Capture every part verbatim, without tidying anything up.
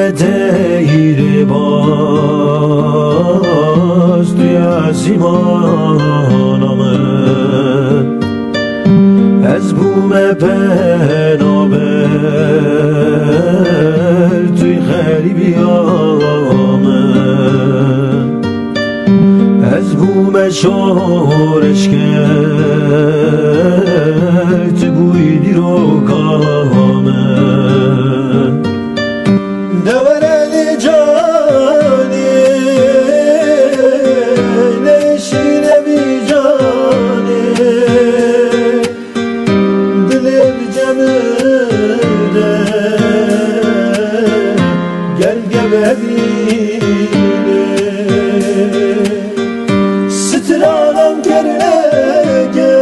Teyrê baz tu ya simana min. Ez bûme penaber tu xerîbiya min. Ez bûme şoreşger tu bûyî dîroka min. De were lê canê, neşîne vî canê, dilê bi cem de gel gevebîne. Stranan kerneke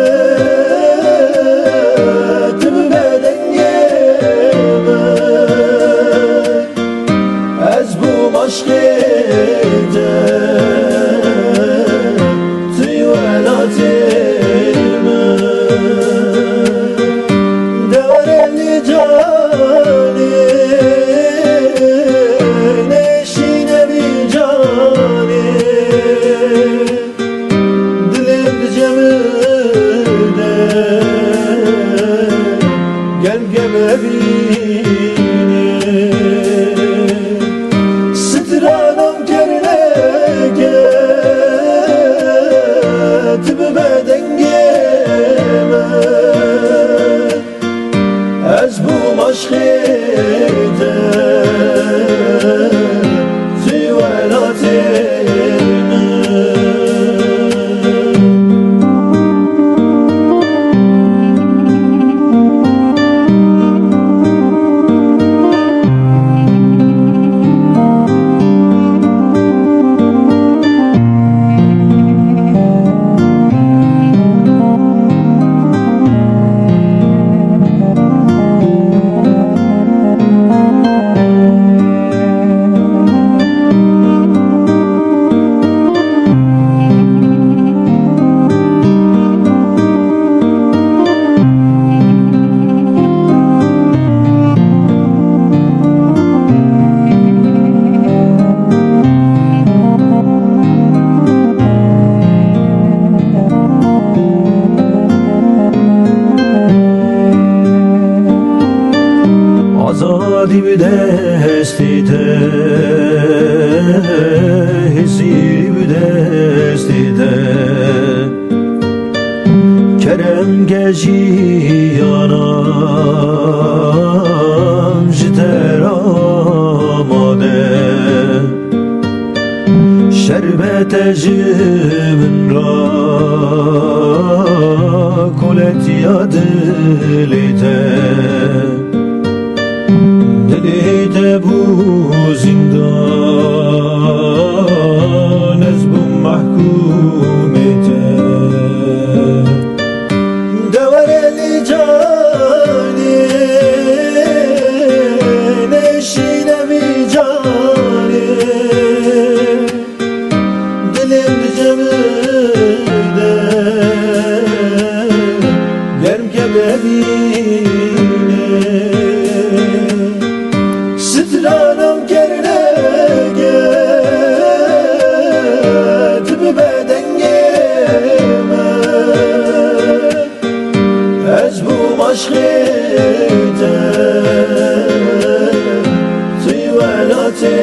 tu bibe dengê min. Ez bûm aşqê te, tu yî welatê min. De were lê canê, neşîne vî canê. Dilê bi cem de gel gevebîne. Stranan kerneke tu bibe dengê min. Ez bûm aşqê te, tu yî welatê min. Azadî bi destê te, hêzî bi destê te. Kerem ke jiyanan ji te re amade. Şerbete ji min re koletiya dilê te. Dilê te bû zindan, ez bûm mehkûmê te. De were lê canê, neşîne vî canê. Dilê bi cem de germ ke bebîne. Stranan kerneke tu bibe dengê min. Ez bûm aşqê te, tu yî welatê